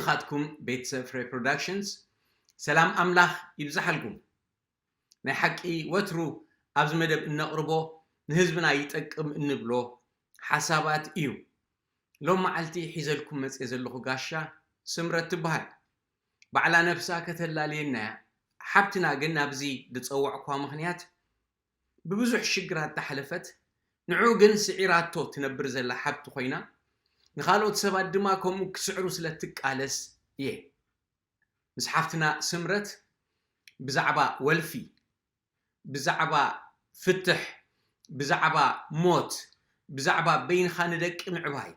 ናትኩም ቤተሰብ ፍሬ ፕሮዳክሽንስ ሰላም ኣምላኽ ይብዝሓልኩም። ናይ ሓቂ ወትሩ ኣብዚ መደብ እነቕርቦ ንህዝብና ይጠቅም እንብሎ ሓሳባት እዩ። ሎም መዓልቲ ሒዘልኩም መፅእ ዘለኹ ጋሻ ስምረት ትበሃል። ባዕላ ነብሳ ከተላልየና እያ። ሓብትና ግን ናብዚ ዝፀዋዕኳ ምኽንያት ብብዙሕ ሽግራት ዝሓለፈት ንዕኡ ግን ስዒራቶ ትነብር ዘላ ሓብቲ ኮይና ንኻልኦት ሰባት ድማ ከምኡ ክስዕሩ ስለ ትቃለስ እየ። ምስ ሓፍትና ስምረት ብዛዕባ ወልፊ፣ ብዛዕባ ፍትሕ፣ ብዛዕባ ሞት፣ ብዛዕባ በይንኻ ንደቂ ምዕባይ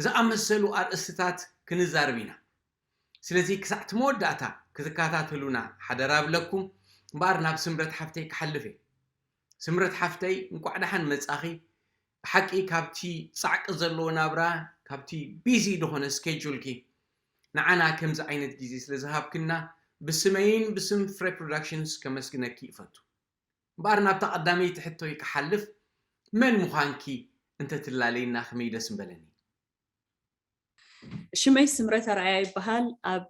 ዝኣመሰሉ ኣርእስትታት ክንዛረብ ኢና። ስለዚ ክሳዕ እቲ መወዳእታ ክትከታተሉና ሓደራ እብለኩም። እምበኣር ናብ ስምረት ሓፍተይ ክሓልፍ እየ። ስምረት ሓፍተይ እንቋዕ ደሓን መጻኺ። ብሓቂ ካብቲ ጻዕቂ ዘለዎ ናብራ፣ ካብቲ ቢዚ ዝኾነ ስኬጁልኪ ንዓና ከምዚ ዓይነት ግዜ ስለ ዝሃብክና ብስመይን ብስም ፍሬ ፕሮዳክሽንስ ከመስግነኪ ይፈቱ። እምበኣር ናብታ ቀዳመይቲ ሕቶይ ክሓልፍ፣ መን ምዃንኪ እንተትላለይና ከመይ ደስ ምበለኒ። ሽመይ ስምረት ኣርኣያ ይበሃል። ኣብ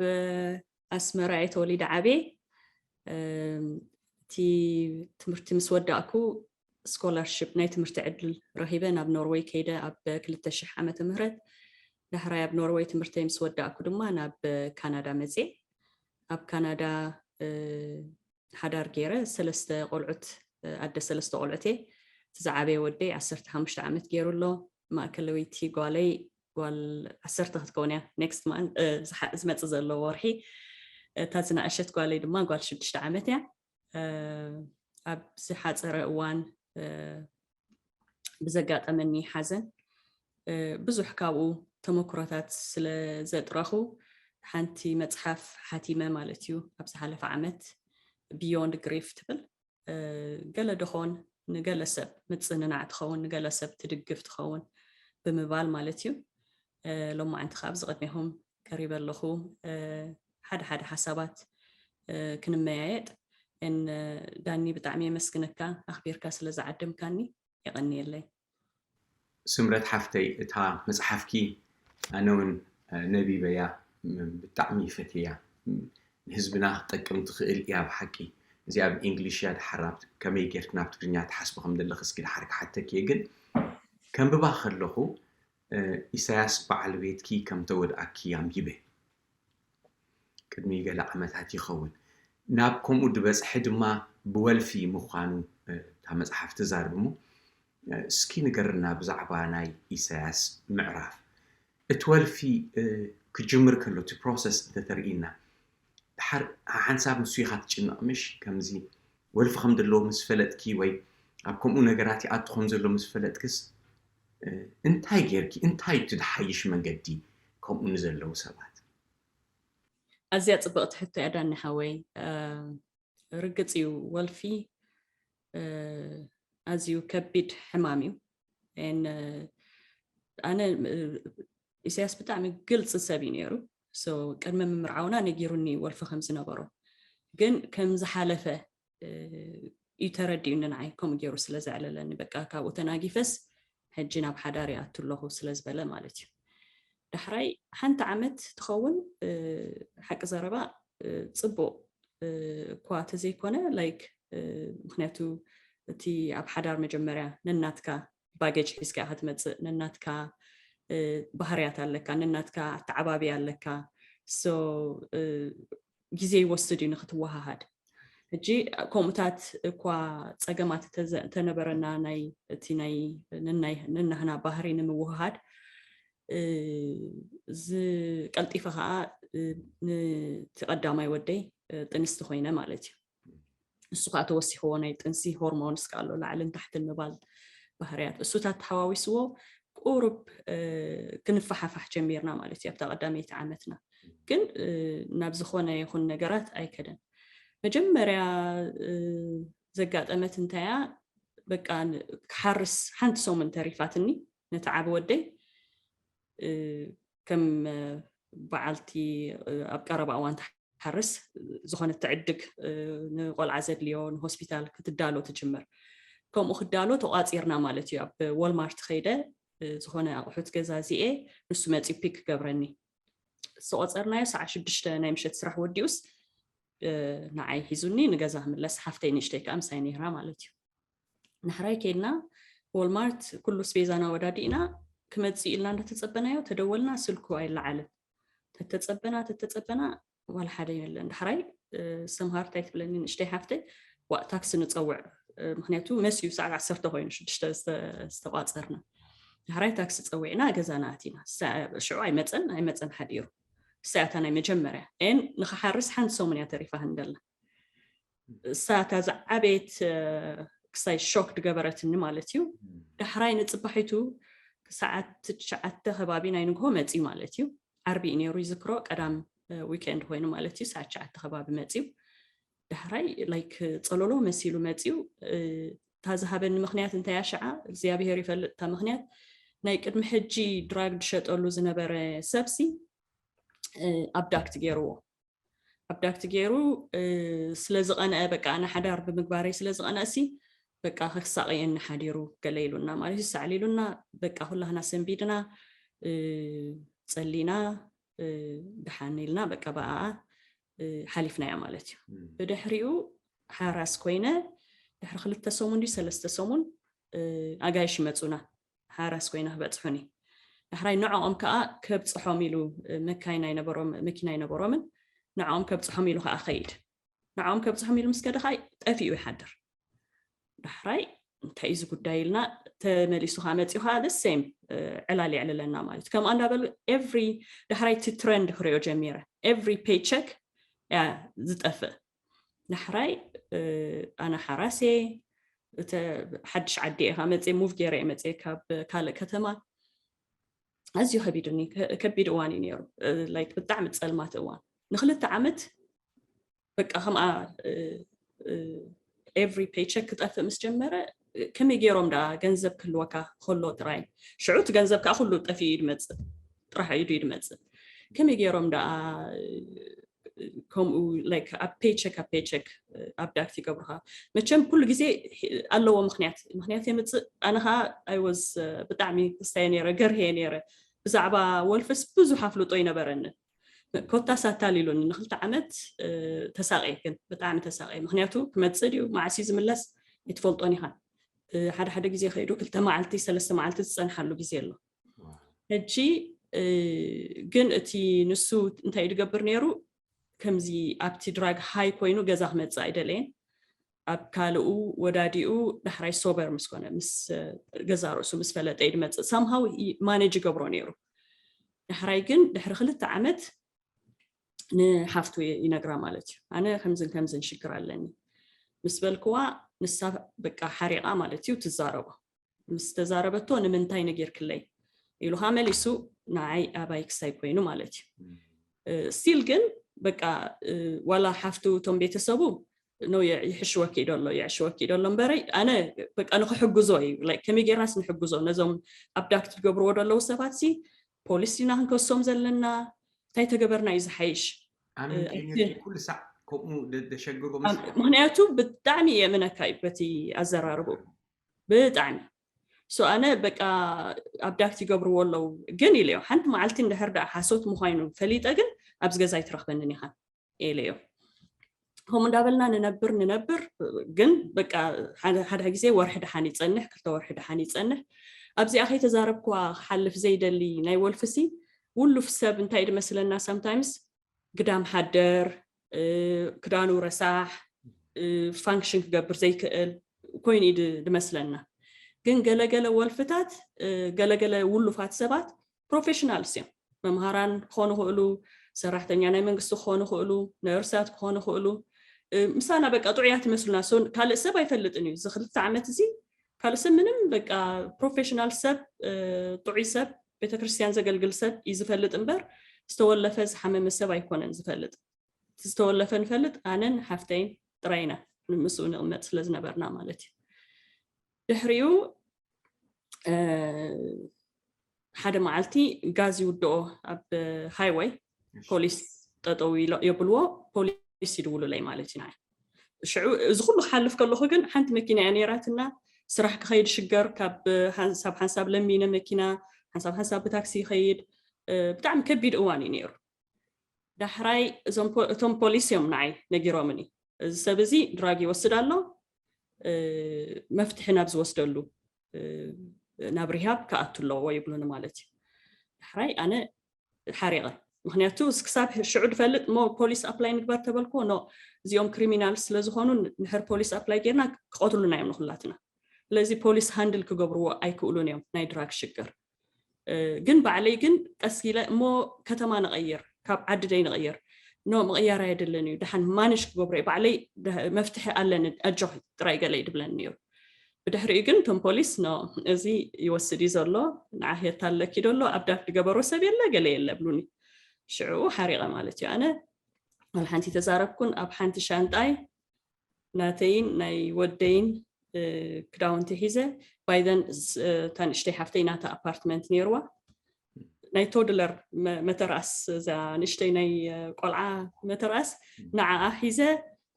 ኣስመራ እየ ተወሊደ ዓብየ። እቲ ትምህርቲ ምስ ወዳእኩ ስኮላርሽፕ ናይ ትምህርቲ ዕድል ረኺበ ናብ ኖርወይ ከይደ ኣብ ክልተ ሽሕ ዓመተ ምህረት። ዳሕራይ ኣብ ኖርወይ ትምህርተይ ምስ ወዳእኩ ድማ ናብ ካናዳ መፅየ። ኣብ ካናዳ ሓዳር ገይረ ሰለስተ ቆልዑት ኣደ ሰለስተ ቆልዑት እየ። እቲ ዝዓበየ ወደይ ዓሰርተ ሓሙሽተ ዓመት ገይሩ ኣሎ። ማእከለወይቲ ጓለይ ጓል ዓሰርተ ክትከውን እያ ኔክስት ማን ዝመፅእ ዘሎ ወርሒ። እታ ዝነኣሸት ጓለይ ድማ ጓል ሽዱሽተ ዓመት እያ። ኣብ ዝሓፀረ እዋን ብዘጋጠመኒ ሓዘን ብዙሕ ካብኡ ተመክሮታት ስለ ዘጥረኹ ሓንቲ መፅሓፍ ሓቲመ ማለት እዩ። ኣብ ዝሓለፈ ዓመት ቢዮንድ ግሪፍ ትብል ገለ ደኾን ንገለ ሰብ ምፅንናዕ ትኸውን፣ ንገለ ሰብ ትድግፍ ትኸውን ብምባል ማለት እዩ። ሎማዓንቲ ከዓ ኣብዚ ቅድሜኹም ቀሪበ ኣለኹ። ሓደ ሓደ ሓሳባት ክንመያየጥ። ዳኒ፣ ብጣዕሚ የመስግነካ ኣኽቢርካ ስለ ዝዓደምካኒ። የቐንየለይ። ስምረት ሓፍተይ፣ እታ መፅሓፍኪ ኣነ እውን ነቢበያ፣ ብጣዕሚ ፈትየያ። ንህዝብና ክትጠቅም ትኽእል እያ ብሓቂ። እዚኣ ብእንግሊሽ እያ፣ ድሓር ከመይ ጌርክ ናብ ትግርኛ ትሓስቢ ከም ዘለኽ እስኪ ድሓር ክሓተኪ እየ። ግን ከንብባ ከለኹ ኢሳያስ በዓል ቤትኪ ከም ተወድኣኪ ኣንቢበ። ቅድሚ ገለ ዓመታት ይኸውን። ናብ ከምኡ ዝበፅሐ ድማ ብወልፊ ምዃኑ እታ መፅሓፍ ትዛርብ። እሞ እስኪ ንገርና ብዛዕባ ናይ ኢሳያስ ምዕራፍ። እቲ ወልፊ ክጅምር ከሎ እቲ ፕሮሰስ እንተተርእይና፣ ድሓር ሓንሳብ ንሱ ኢኻ ትጭነቕ ምሽ? ከምዚ ወልፊ ከም ዘለዎ ምስ ፈለጥኪ ወይ ኣብ ከምኡ ነገራት ይኣቱ ከም ዘሎ ምስ ፈለጥክስ እንታይ ጌርኪ? እንታይ እቲ ድሓይሽ መንገዲ ከምኡ ንዘለዉ ሰባት? ኣዝያ ጽብቕቲ ሕቶ እያ ዳኒ ሓወይ። ርግጽ እዩ፣ ወልፊ ኣዝዩ ከቢድ ሕማም እዩ። ኣነ ኢሳያስ ብጣዕሚ ግልፂ ሰብ እዩ ነይሩ። ቅድሚ ምምርዓውና ነጊሩኒ ወልፊ ከም ዝነበሮ፣ ግን ከም ዝሓለፈ እዩ ተረዲኡኒ ንዓይ፣ ከምኡ ገይሩ ስለ ዘዕለለኒ። በቃ ካብኡ ተናጊፈስ ሕጂ ናብ ሓዳር ይኣቱ ኣለኹ ስለ ዝበለ ማለት እዩ። ዳሕራይ ሓንቲ ዓመት ትኸውን፣ ሓቂ ዘረባ፣ ፅቡቕ እኳ ተዘይኮነ፣ ላይክ፣ ምክንያቱ እቲ ኣብ ሓዳር መጀመርያ ነናትካ ባጌጅ ሒዝካ ኢኻ ትመፅእ፣ ነናትካ ባህርያት ኣለካ፣ ነናትካ ኣተዓባብያ ኣለካ። ግዜ ይወስድ እዩ ንክትወሃሃድ። ሕጂ ከምኡታት እኳ ፀገማት ተነበረና፣ ናይ እቲ ናይ ነናህና ባህሪ ንምውህሃድ፣ ዝቀልጢፈ ከዓ ነቲ ቀዳማይ ወደይ ጥንስቲ ኮይነ ማለት እዩ። እሱ ከዓ ተወሲኽዎ ናይ ጥንሲ ሆርሞንስ ከዓ ኣሎ፣ ላዕልን ታሕትን ምባል ባህርያት እሱታት ተሓዋዊስዎ ቁሩብ ክንፈሓፋሕ ጀሚርና ማለት እዩ ኣብታ ቀዳመይቲ ዓመትና። ግን ናብ ዝኾነ ይኹን ነገራት ኣይከደን። መጀመርያ ዘጋጠመት እንታያ፣ በቃ ክሓርስ ሓንቲ ሰሙን ተሪፋትኒ ነቲ ዓቢ ወደይ ከም በዓልቲ ኣብ ቀረባ እዋን ሓርስ ዝኾነ ትዕድግ ንቆልዓ ዘድልዮ ንሆስፒታል ክትዳሎ ትጅምር። ከምኡ ክዳሎ ተቋፂርና ማለት እዩ። ኣብ ወልማርት ከይደ ዝኾነ ኣቑሑት ገዛዚኤ ንሱ መፂኡ ፒክ ክገብረኒ። ዝተቆፀርናዮ ሰዓት ሽዱሽተ ናይ ምሸት ስራሕ ወዲኡስ ንዓይ ሒዙኒ ንገዛ ክምለስ፣ ሓፍተይ ንእሽተይ ከዓ ምሳይ ነይራ ማለት እዩ። ንሕራይ ከይድና ዎልማርት ኩሉ ስቤዛና ወዳዲእና ክመፅእ ኢልና እንዳተፀበናዮ ተደወልና፣ ስልኩ ኣይለዓልን። ተተፀበና ተተፀበና ዋላ ሓደ የለን። ዳሕራይ ሰምሃር እንታይ ትብለኒ ንእሽተይ ሓፍተይ፣ ዋእ ታክሲ ንፀውዕ፣ ምክንያቱ መስዩ ሰዓት ዓሰርተ ኮይኑ ሽዱሽተ ዝተቋፀርና። ዳሕራይ ታክሲ ፀዊዕና ገዛና ኣቲና። ሽዑ ኣይመፀን ኣይመፀን ሓዲሩ። እሳ እታ ናይ መጀመርያ ን ንክሓርስ ሓንቲ ሰሙን እያ ተሪፋ ህንደላ። እሳ እታ ዝዓበየት ክሳይ ሾክ ድገበረትኒ ማለት እዩ። ዳሕራይ ንፅባሒቱ ሰዓት ትሽዓተ ከባቢ ናይ ንግሆ መፂ ማለት እዩ። ዓርቢ እዩ ነይሩ ይዝክሮ፣ ቀዳም ዊኬንድ ኮይኑ ማለት እዩ። ሰዓት ትሽዓተ ከባቢ መፂው። ዳሕራይ ላይክ ፀለሎ መሲሉ መፂው። እታ ዝሃበኒ ምክንያት እንታይ ኣሸዓ እግዚኣብሄር ይፈልጥ። እታ ምክንያት ናይ ቅድሚ ሕጂ ድራግ ድሸጠሉ ዝነበረ ሰብሲ ኣብዳክት ገይርዎ። ኣብዳክት ገይሩ ስለ ዝቐንአ፣ በቃ ኣነ ሓዳር ብምግባረይ ስለ ዝቐንአ ሲ በቃ ከሳቐየኒ ሓዲሩ ገለ ኢሉና ማለት እዩ። ሳዕሊሉና በቃ ኩላህና ሰንቢድና ጸሊና ድሓን ኢልና በቃ ብኣኣ ሓሊፍናያ ማለት እዩ። ብድሕሪኡ ሓራስ ኮይነ ድሕሪ ክልተ ሰሙን ድዩ ሰለስተ ሰሙን ኣጋይሽ ይመፁና። ሓራስ ኮይነ ክበፅሑኒ። ዳሕራይ ንዕኦም ከዓ ከብፅሖም ኢሉ መካይን ኣይነበሮም፣ መኪና ኣይነበሮምን። ንዕኦም ከብፅሖም ኢሉ ከዓ ኸይድ። ንዕኦም ከብፅሖም ኢሉ ምስ ከደ ከዓ ጠፊኡ ይሓድር። ዳሕራይ እንታይ እዩ እዚ ጉዳይ ኢልና ተመሊሱ ከዓ መፂኡ ከዓ the same ዕላል የዕልለና ማለት እዩ። ከምኣ እንዳበሉ every ዳሕራይ እቲ ትረንድ ክሪኦ ጀሚረ። Every paycheck እያ ዝጠፍእ። ዳሕራይ ኣነ ሓራስ እየ፣ እተ ሓድሽ ዓዲ እየ መፅየ፣ ሙቭ ገይረ እየ መፅየ ካብ ካልእ ከተማ። ኣዝዩ ከቢድኒ ከቢድ እዋን እዩ ነይሩ። ላይክ ብጣዕሚ ፀልማት እዋን። ንክልተ ዓመት በቃ ከምኣ every paycheck ክጠፍእ ምስ ጀመረ ከመይ ገይሮም ደኣ ገንዘብ ክህልወካ ከሎ ጥራይ፣ ሽዑ እቲ ገንዘብ ከዓ ኩሉ ጠፊኡ እዩ ድመፅእ፣ ጥራሕ ኢዱ እዩ ድመፅእ። ከመይ ገይሮም ደኣ ከምኡ ላይክ ኣብ paycheck ኣብ paycheck ኣብዳክት ይገብሩኻ? መቸም ኩሉ ግዜ ኣለዎ ምክንያት፣ ምክንያት የምፅእ። ኣነ ከዓ I was ብጣዕሚ ክስታይ ነይረ፣ ገርህየ ነይረ። ብዛዕባ ወልፍስ ብዙሕ ኣፍልጦ ይነበረንን። ኮታስ ኣታሊሉኒ። ንክልተ ዓመት ተሳቀየ፣ ግን ብጣዕሚ ተሳቀየ። ምክንያቱ ክመፅእ ድዩ መዓስ እዩ ዝምለስ ኣይትፈልጦን ኢኻ። ሓደ ሓደ ግዜ ከይዱ ክልተ መዓልቲ ሰለስተ መዓልቲ ዝፀንሓሉ ግዜ ኣሎ። ሕጂ ግን እቲ ንሱ እንታይ ድገብር ነይሩ፣ ከምዚ ኣብቲ ድራግ ሃይ ኮይኑ ገዛ ክመፅእ ኣይደለየን። ኣብ ካልኡ ወዳዲኡ ዳሕራይ ሶበር ምስ ኮነ፣ ምስ ገዛ ርእሱ ምስ ፈለጠ እዩ ድመፅእ። ሳምሃው ማኔጅ ይገብሮ ነይሩ። ዳሕራይ ግን ድሕሪ ክልተ ዓመት ንሓፍቱ ይነግራ ማለት እዩ። ኣነ ከምዝን ከምዝን ሽግር ኣለኒ ምስ በልክዋ፣ ንሳ በቃ ሓሪቓ ማለት እዩ ትዛረቦ። ምስ ተዛረበቶ ንምንታይ ነጊርክለይ ኢሉኻ መሊሱ ንዓይ ኣባይ ክሳይ ኮይኑ ማለት እዩ። ስቲል ግን በቃ ዋላ ሓፍቱ እቶም ቤተሰቡ ኖ ይሕሽወኪ እዩ ደሎ ይሕሽወኪ እዩ ደሎ እምበረይ ኣነ በቃ ንክሕግዞ እዩ። ከመይ ጌርናስ ንሕግዞ ነዞም ኣብዳክት ዝገብርዎ ደለዉ ሰባት ሲ ፖሊስ ዲና ክንከሶም ዘለና? እንታይ ተገበርና እዩ ዝሓይሽ? ኣምን ኩሉ ሳዕ ከምኡ ደሸግርዎ ምክንያቱ ብጣዕሚ የምነካ እዩ በቲ ኣዘራርቡ ብጣዕሚ ሶ ኣነ በቃ ኣብዳክት ይገብርዎ ኣለዉ ግን ኢለዮ። ሓንቲ መዓልቲ እንድሕር ደኣ ሓሶት ምዃይኑ ፈሊጠ ግን ኣብዚ ገዛ ኣይትረኽበንን ኢኻ ኢለዮ። ከምኡ እንዳበልና ንነብር ንነብር ግን በቃ ሓደ ሓደ ግዜ ወርሒ ደሓን ይጸንሕ፣ ክልተ ወርሒ ደሓን ይጸንሕ። ኣብዚኣ ከይተዛረብክዋ ክሓልፍ ዘይደሊ ናይ ወልፍሲ ውሉፍ ሰብ እንታይ ድመስለና sometimes ግዳም ሓደር፣ ክዳኑ ረሳሕ፣ ፋንክሽን ክገብር ዘይክእል ኮይኑ እዩ ድመስለና። ግን ገለገለ ወልፍታት፣ ገለገለ ውሉፋት ሰባት ፕሮፌሽናልስ እዮም። መምሃራን ክኾኑ ክእሉ፣ ሰራሕተኛ ናይ መንግስቲ ክኾኑ ክእሉ፣ ነርሳት ክኾኑ ክእሉ። ምሳና በቃ ጥዑያት ይመስሉና። ካልእ ሰብ ኣይፈልጥን እዩ። እዚ ክልተ ዓመት እዚ ካልእ ሰብ ምንም በቃ ፕሮፌሽናል ሰብ፣ ጥዑይ ሰብ፣ ቤተክርስትያን ዘገልግል ሰብ እዩ ዝፈልጥ እምበር ዝተወለፈ ዝሓመመ ሰብ ኣይኮነን ዝፈልጥ። ዝተወለፈ ንፈልጥ ኣነን ሓፍተይን ጥራይና ንምስኡ ንቕመጥ ስለ ዝነበርና ማለት እዩ። ድሕሪኡ ሓደ መዓልቲ ጋዝ ይውድኦ ኣብ ሃይወይ ፖሊስ ጠጠው የብልዎ። ፖሊስ ይድውሉለይ ማለት እዩ። ሽዑ እዚ ኩሉ ክሓልፍ ከለኹ ግን ሓንቲ መኪና እያ ነይራትና። ስራሕ ክኸይድ ሽገር ካብ ሓንሳብ ሓንሳብ ለሚነ መኪና ሓንሳብ ሓንሳብ ብታክሲ ይኸይድ። ብጣዕሚ ከቢድ እዋን እዩ ነይሩ። ዳሕራይ እዞም ፖ- እቶም ፖሊስ እዮም ንዓይ ነጊሮምኒ፣ እዚ ሰብ እዚ ድራግ ይወስድ ኣሎ፣ እ፣ መፍትሒ ናብ ዝወስደሉ፣ እ፣ ናብ ሪሃብ ክኣቱ ኣለዎ ይብሉኒ ማለት እዩ። ዳሕራይ ኣነ ሓሪቐ። ምክንያቱ ክሳብ ሽዑ ዝፈልጥ፣ ሞ ፖሊስ ኣፕላይ ንግበር ተበልኩ፣ ኖ፣ እዚኦም ክሪሚናል ስለ ዝኾኑ፣ ንሕር ፖሊስ ኣፕላይ ጌርና ክቐትሉና እዮም ንኩላትና። ስለዚ ፖሊስ ሃንድል ክገብርዎ ኣይክእሉን እዮም ናይ ድራግ ሽግር። እ፣ ግን ባዕለይ ግን ቀስ ኢለ፣ እሞ ከተማ ንቐይር፣ ካብ ዓዲ ደይ ንቐይር፣ ኖ፣ ምቕያር ኣየድልን እዩ፣ ደሓን ማንሽ ክገብሮ እዩ፣ ባዕለይ ደ- መፍትሒ ኣለኒ፣ ኣጆኺ ጥራይ ገለ እዩ ድብለኒ ነይሩ። ብድሕሪኡ ግን እቶም ፖሊስ፣ ኖ፣ እዚ ይወስድ እዩ ዘሎ፣ ንዓ የታለኪ ዶ ኣሎ፣ ኣብ ዳፍ ዝገበሮ ሰብ የለ፣ ገለ የለ ብሉኒ። ሽዑ ሓሪቐ ማለት እዩ። ኣነ ዋላ ሓንቲ ተዛረብኩን፣ ኣብ ሓንቲ ሻንጣይ ናተይን ናይ ወደይን፣ እ፣ ክዳውንቲ ሒዘ፣ ባይዘን ስ- እታ ንእሽተይ ሓፍተይ ናታ ኣፓርትመንት ነይርዋ፣ ናይ ቶድለር መ- መተርኣስ፣ እዛ ንእሽተይ ናይ፣ እ፣ ቆልዓ መተርኣስ፣ ንዓኣ ሒዘ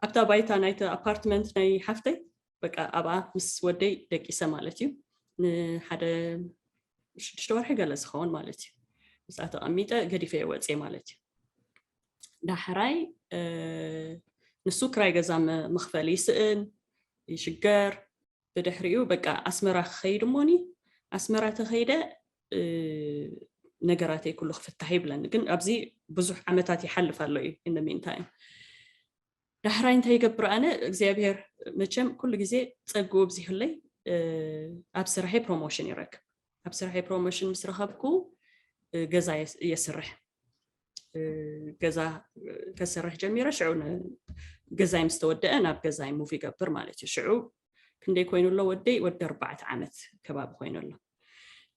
ኣብታ ባይታ ናይቲ ኣፓርትመንት ናይ ሓፍተይ፣ በቃ ኣብኣ ምስ ወደይ ደቂሰ ማለት እዩ። ንሓደ ሽዱሽተ ወርሒ ገለ ዝኸውን ማለት እዩ። ምስኣ ተቐሚጠ ገዲፈ ወፅየ ማለት እዩ። ዳሕራይ፣ እ፣ ንሱ ክራይ ገዛ ም- ምኽፈል ይስእን፣ ይሽገር። ብድሕሪኡ በቃ ኣስመራ ክኸይድ እሞኒ፣ ኣስመራ ተኸይደ፣ እ፣ ነገራተይ ኩሉ ክፍታሕ ይብለኒ። ግን ኣብዚ ብዙሕ ዓመታት ይሓልፍ ኣሎ እዩ። In the meantime ዳሕራይ እንታይ ይገብር ኣነ? እግዚኣብሔር መቸም ኩሉ ግዜ ጸግኡ ኣብዚሑለይ፣ እ፣ ኣብ ስራሐይ ፕሮሞሽን ይረክብ። ኣብ ስራሐይ ፕሮሞሽን ምስ ረኸብኩ፣ እ፣ ገዛ የስ- የስርሕ። እ፣ ገዛ፣ እ፣ ከሰርሕ ጀሚረ። ሽዑ ን- ገዛይ ምስ ተወደአ ናብ ገዛይ ሙቭ ይገብር ማለት እዩ። ሽዑ ክንደይ ኮይኑ ኣሎ ወደይ? ወዲ ኣርባዕተ ዓመት ከባቢ ኮይኑ ኣሎ።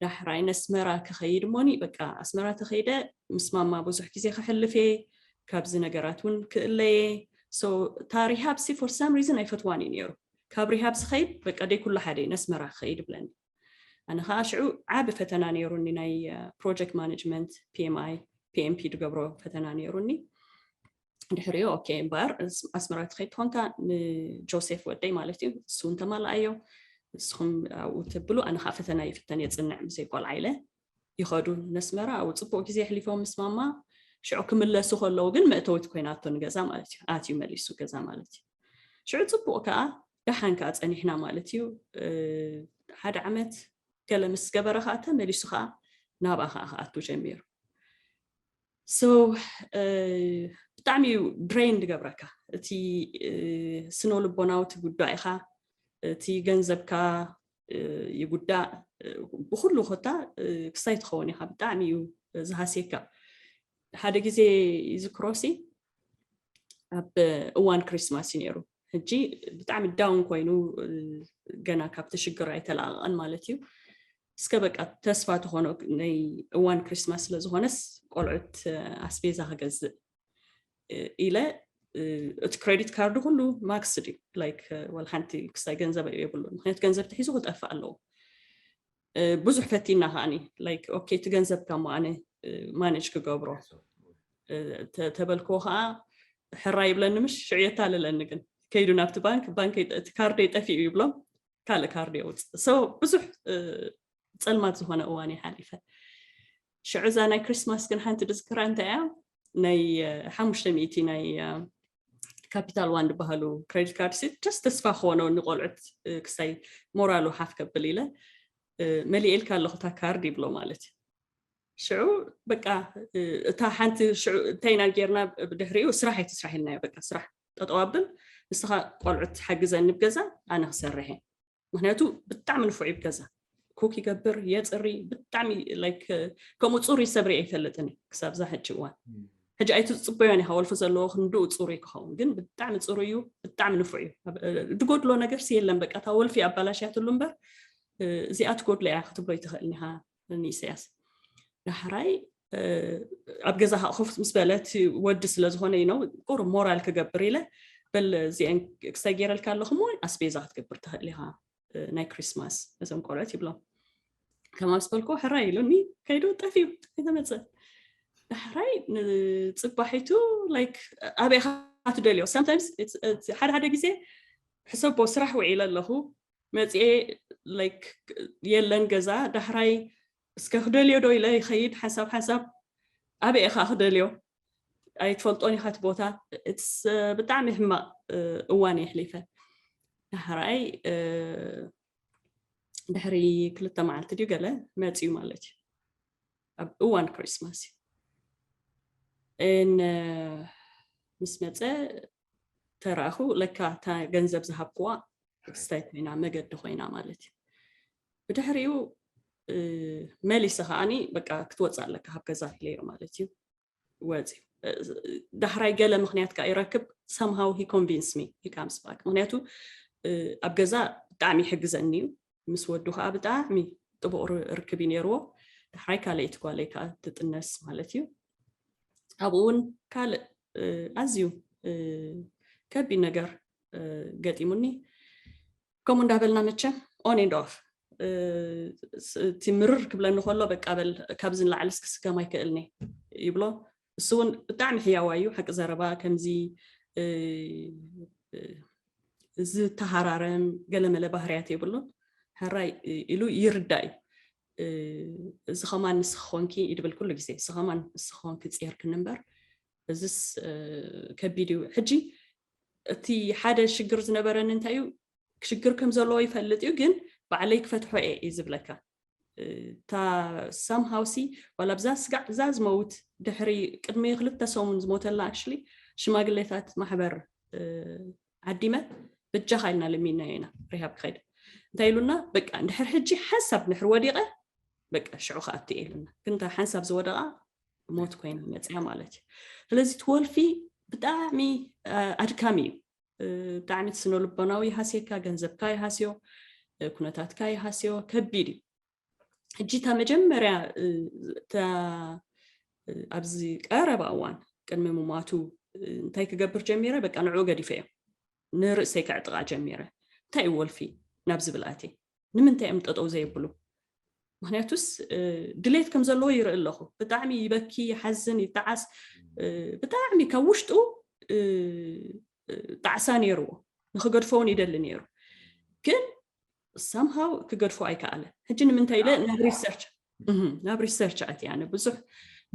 ዳሕራይ ነስመራ ክኸይድ እሞኒ፣ በቃ ኣስመራ ተኸይደ ምስ ማማ ብዙሕ ግዜ ክሕልፍ እየ፣ ካብዚ ነገራት እውን ክእለየ። So እታ ሪሃብ ሲ for some reason ኣይፈትዋን እዩ ነይሩ። ካብ ሪሃብ ዝኸይድ በቃ ደይ ኩሉ ሓደ እዩ፣ ነስመራ ክኸይድ ይብለኒ። ኣነ ከዓ ሽዑ ዓቢ ፈተና ነይሩኒ፣ ናይ ፕሮጀክት ማኔጅመንት፣ ፒ ኤም ኣይ፣ ፒ ኤም ፒ ዝገብሮ ፈተና ነይሩኒ። ድሕሪኡ ኦኬ እምበኣር ኣስ- ኣስመራ ትኸይድ ትኾንካ ንጆሴፍ ወደይ ማለት እዩ፣ እሱ እውን ተማልኣዮ፣ ንስኹም ኣብኡ ተብሉ፣ ኣነ ከዓ ፈተና ይፍተን የፅንዕ ብዘይ ቆልዓ ኢለ። ይኸዱ ነስመራ፣ ኣብኡ ፅቡቅ ግዜ ኣሕሊፎም ምስ ማማ። ሽዑ ክምለሱ ከለዉ ግን መእተዊት ኮይናቶ ንገዛ ማለት እዩ፣ ኣትዩ መሊሱ ገዛ ማለት እዩ። ሽዑ ፅቡቅ ከዓ ደሓን ከዓ ፀኒሕና ማለት እዩ። እ፣ ሓደ ዓመት ገለ ምስ ገበረ ከዓ ተመሊሱ ከዓ ናብኣ ከዓ ክኣቱ ጀሚሩ። So፣ እ፣ ብጣዕሚ እዩ ድሬን ዝገብረካ እቲ፣ እ፣ ስነ ልቦናዊ ትጉዳእ ኢኻ፣ እቲ ገንዘብካ፣ እ፣ ይጉዳእ፣ እ፣ ብኩሉ ኮታ፣ እ፣ ክሳይ ትኸውን ኢኻ፣ ብጣዕሚ እዩ ዝሃስየካ። ሓደ ግዜ ይዝክሮሲ ኣብ እዋን ክሪስማስ እዩ ነይሩ። ሕጂ ብጣዕሚ ዳውን ኮይኑ፣ እ፣ ገና ካብቲ ሽግር ኣይተላቐቐን ማለት እዩ። እስከ በቃ ተስፋ ተኾኖ ናይ እዋን ክሪስማስ ስለ ዝኾነስ ቆልዑት፣ እ፣ ኣስቤዛ ክገዝእ፣ እ፣ ኢለ፣ እ፣ እቲ ክሬዲት ካርድ ኩሉ ማክስድ እዩ። ላይክ፣ እ፣ ወላ ሓንቲ ክሳይ ገንዘብ የብሉን። ምክንያቱ ገንዘብ ተሒዙ ክጠፍእ ኣለዎ። እ፣ ብዙሕ ፈቲና ከዓኒ፣ ላይክ፣ ኦኬ፣ እቲ ገንዘብካ እሞ ኣነ፣ እ፣ ማኔጅ ክገብሮ፣ እ፣ ተ- ተበልክዎ ከዓ ሕራይ ይብለኒ፣ ምሽ ሽዑ የታልለኒ። ግን ከይዱ ናብቲ ባንክ፣ ባንክ የጠ- እቲ ካርደይ ጠፊኡ ይብሎም፣ ካልእ ካርድ የውፅእ። So ብዙሕ፣ እ፣ ፀልማት ዝኾነ እዋን ይሓሊፈ። ሽዑ እዛ ናይ ክሪስማስ ግን ሓንቲ ድዝክራ እንታይ እያ? ናይ፣ እ፣ ሓሙሽተ ሚእቲ ናይ፣ እ፣ ካፒታል ዋን ዝበሃሉ ክሬዲት ካርድ ሲ ጀስት ተስፋ ክኾኖ ንቆልዑት፣ እ፣ ክሳይ ሞራሉ ሓፍ ከብል ኢለ፣ እ፣ መሊኤልካ ኣለኹ እታ ካርድ ይብሎ ማለት እዩ። ሽዑ በቃ፣ እ፣ እታ ሓንቲ ሽዑ እንታይ ኢና ጌርና፣ ብድሕሪኡ ስራሕ ኣይትስራሕ ኢልናዮ። በቃ ስራሕ ጠጠው ኣብል፣ ንስኻ ቆልዑት ሓግዘኒ ብገዛ፣ ኣነ ክሰርሕ እየ። ምክንያቱ ብጣዕሚ ንፉዕ እዩ ብገዛ። ኩክ ይገብር፣ የፅሪ፣ ብጣዕሚ ላይክ፣ ከምኡ ፅሩይ ሰብ ሪኤ ኣይፈልጥን እየ ክሳብ እዛ ሕጂ እዋን። ሕጂ ኣይትፅበዮን ኢኻ ወልፊ ዘለዎ ክንድኡ ፅሩይ ክኸውን፣ ግን ብጣዕሚ ፅሩይ እዩ፣ ብጣዕሚ ንፉዕ እዩ። ኣብ- ድጎድሎ ነገር ሲ የለን፣ በቃ እታ ወልፊ ኣባላሽያትሉ እምበር፣ እ፣ እዚኣ ትጎድሎ እያ ክትብሎ ይትኽእልን ኢኻ ንኢሳያስ። ዳሕራይ፣ እ፣ ኣብ ገዛ ከዓ ኮፍ ምስ በለ እቲ ወዲ ስለ ዝኾነ እዩ ነው ቁሩብ ሞራል ክገብር ኢለ፣ በል እዚአን ክሳይ ገይረልካ ኣለኹ እሞ ኣስቤዛ ክትገብር ትኽእል ኢኻ፣ እ፣ ናይ ክሪስማስ ነዞም ቆልዑት ይብሎም። ከማስ በልኮ ሕራይ ኢሉኒ ከይዱ ጠፊኡ ኣይተመፅእ። ዳሕራይ ንፅባሒቱ ላይክ ኣበይ ኢኻ ትደልዮ? Sometimes ሓደ ሓደ ግዜ ሕሰቦ ስራሕ ውዒለ ኣለኹ መፅኤ ላይክ የለን ገዛ። ዳሕራይ እስከ ክደልዮ ዶ ኢለ ይኸይድ ሓንሳብ ሓንሳብ ኣበይ ኢኻ ክደልዮ? ኣይትፈልጦን ኢኻ እቲ ቦታ። ብጣዕሚ ሕማቕ እዋን የሕሊፈ። ዳሕራይ ድሕሪ ክልተ መዓልቲ ድዩ ገለ መፅዩ ማለት እዩ። ኣብ እዋን ክሪስማስ እዩ። ን ምስ መፀ ተራእኹ፣ ለካ እታ ገንዘብ ዝሃብክዋ ክስታይ ኮይና፣ መገዲ ኮይና ማለት እዩ። ብድሕሪኡ መሊሰ ከዓኒ በቃ ክትወፅእ ኣለካ ካብ ገዛ ኢለዮ ማለት እዩ። ወፂ ዳሕራይ ገለ ምክንያት ከዓ ይረክብ። Somehow he convince me, he comes back። ምክንያቱ ኣብ ገዛ ብጣዕሚ ይሕግዘኒ እዩ። ምስ ወዱ ከዓ ብጣዕሚ ጥቡቅ ርክብ እዩ ነይርዎ። ዳሕራይ ካልኣይቲ ጓለይ ከዓ ትጥነስ ማለት እዩ። ኣብኡ እውን ካልእ ኣዝዩ ከቢድ ነገር ገጢሙኒ። ከምኡ እንዳበልና መቸም on and off፣ እቲ ምርር ክብለኒ ከሎ በቃ በል ካብዚ ንላዕሊ እስክስከም ኣይክእልኒ ይብሎ። እሱ እውን ብጣዕሚ ሕያዋ እዩ። ሓቂ ዘረባ ከምዚ ዝተሃራረም ገለመለ ባህርያት የብሉን። ሕራይ ኢሉ ይርዳእ እዩ። እዚ ከማን ንስኺ ኾንኪ ይድብል ኩሉ ግዜ፣ እዚ ከማን ንስኺ ኾንኪ ፅየርክኒ እምበር እዚስ ከቢድ እዩ። ሕጂ እቲ ሓደ ሽግር ዝነበረኒ እንታይ እዩ? ሽግር ከም ዘለዎ ይፈልጥ እዩ፣ ግን ባዕለይ ክፈትሖ እየ እዩ ዝብለካ። እታ somehow ሲ ዋላ ብዛ ስጋዕ እዛ ዝመውት ድሕሪ ቅድሚ ክልተ ሰሙን ዝሞተላ actually ሽማግሌታት ማሕበር ዓዲመ በጃኻ ኢልና ለሚንናዮ ኢና ሪሃብ ክኸይድ። እንታይ ኢሉና? በቃ እንድሕር ሕጂ ሓንሳብ እንድሕር ወዲቐ በቃ ሽዑ ክኣቱ እየ ኢሉና። ግን እታ ሓንሳብ ዝወደቓ ሞት ኮይና መፅያ ማለት እዩ። ስለዚ እቲ ወልፊ ብጣዕሚ ኣድካሚ እዩ። ብጣዕሚ ስነ ልቦናዊ ይሃስየካ፣ ገንዘብካ ይሃስዮ፣ ኩነታትካ ይሃስዮ፣ ከቢድ እዩ። ሕጂ እታ መጀመርያ ኣብዚ ቀረባ እዋን ቅድሚ ምሟቱ እንታይ ክገብር ጀሚረ? በቃ ንዕኡ ገዲፈ እዮም ንርእሰይ ከዕጥቓ ጀሚረ። እንታይ እዩ ወልፊ ናብ ዝብል ኣትየ። ንምንታይ እዮም ጠጠው ዘይብሉ? ምክንያቱስ ድሌት ከም ዘለዎ ይርኢ ኣለኹ። ብጣዕሚ ይበኪ፣ ይሓዝን፣ ይጣዓስ። ብጣዕሚ ካብ ውሽጡ ጣዕሳ ነይርዎ፣ ንክገድፎ እውን ይደሊ ነይሩ። ግን somehow ክገድፎ ኣይከኣለ። ሕጂ ንምንታይ ኢለ ናብ research ናብ research ኣትየ። ኣነ ብዙሕ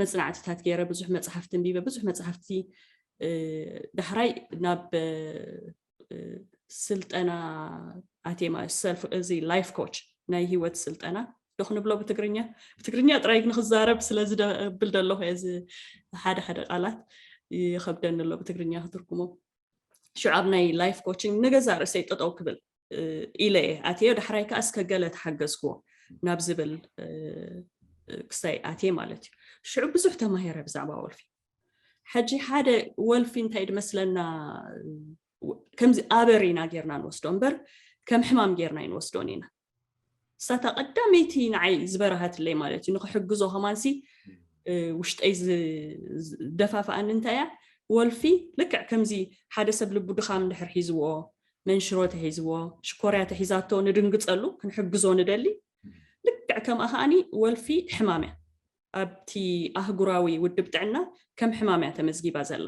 መፅናዕትታት ገይረ፣ ብዙሕ መፅሓፍቲ ኣንቢበ፣ ብዙሕ መፅሓፍቲ ዳሕራይ ናብ ስልጠና ኣትየ ማለት ሰልፍ፣ እዚ life coach፣ ናይ ህይወት ስልጠና ዶ ክንብሎ ብትግርኛ? ብትግርኛ ጥራይ ንክዛረብ ስለ ዝደብል ዘለኹ እዚ ሓደ ሓደ ቃላት ይኸብደኒ ኣሎ ብትግርኛ ክትርጉሞ። ሽዑ ኣብ ናይ life coaching ንገዛ ርእሰይ ጠጠው ክብል ኢለ እየ ኣትየ። ዳሕራይ ከዓ እስከ ገለ ተሓገዝክዎ ናብ ዝብል ክሳይ ኣትየ ማለት እዩ። ሽዑ ብዙሕ ተማሂረ ብዛዕባ ወልፊ። ሕጂ ሓደ ወልፊ እንታይ ድመስለና፣ ከምዚ ኣበር ኢና ጌርና ንወስዶ እምበር ከም ሕማም ጌርና ኣይንወስዶን ኢና። እሳታ ቀዳመይቲ ንዓይ ዝበረሃትለይ ማለት እዩ። ንክሕግዞ ከማንሲ ውሽጠይ ዝደፋፍኣኒ እንታይ እያ፣ ወልፊ ልክዕ ከምዚ ሓደ ሰብ ልቡ ድኻም እንድሕር ሒዝዎ፣ መንሽሮ ተሒዝዎ፣ ሽኮርያ ተሒዛቶ ንድንግፀሉ ክንሕግዞ ንደሊ፣ ልክዕ ከምኣ ከዓኒ ወልፊ ሕማም እያ። ኣብቲ ኣህጉራዊ ውድብ ጥዕና ከም ሕማም እያ ተመዝጊባ ዘላ።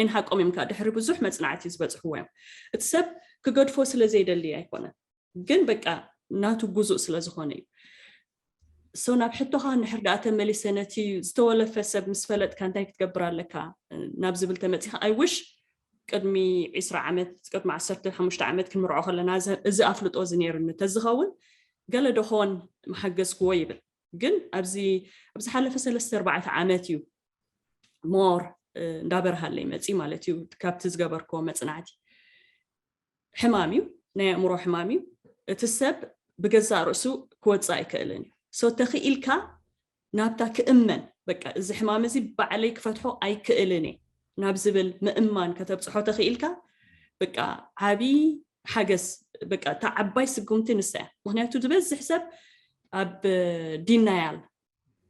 ኤን ሓቆም እዮም ከዓ ድሕሪ ብዙሕ መፅናዕቲ ዝበፅሕዎ እዮም። እቲ ሰብ ክገድፎ ስለ ዘይደሊ ኣይኮነን፣ ግን በቃ ናቱ ጉዙእ ስለ ዝኾነ እዩ። So ናብ ሕቶኻ እንድሕር ደኣ ተመሊሰ፣ ነቲ ዝተወለፈ ሰብ ምስ ፈለጥካ እንታይ ክትገብር ኣለካ ናብ ዝብል ተመፂኻ፣ I wish ቅድሚ ዕስራ ዓመት፣ ቅድሚ ዓሰርተ ሓሙሽተ ዓመት ክንምርዖ ከለና እዚ ኣፍልጦ እዚ ነይሩኒ ተዝኸውን ገለ ዶ ኾን ምሓገዝክዎ ይብል። ግን ኣብዚ ኣብ ዝሓለፈ ሰለስተ ኣርባዕተ ዓመት እዩ more እንዳበርሃለይ መፂ ማለት እዩ። ካብቲ ዝገበርክዎ መፅናዕቲ ሕማም እዩ፣ ናይ ኣእምሮ ሕማም እዩ። እቲ ሰብ ብገዛእ ርእሱ ክወፅእ ኣይክእልን እዩ። So ተኽኢልካ ናብታ ክእመን፣ በቃ እዚ ሕማም እዚ ባዕለይ ክፈትሖ ኣይክእልን እየ ናብ ዝብል ምእማን ከተብፅሖ ተኽኢልካ በቃ ዓብዪ ሓገዝ፣ በቃ እታ ዓባይ ስጉምቲ ንሳ እያ። ምክንያቱ ዝበዝሕ ሰብ ኣብ denial፣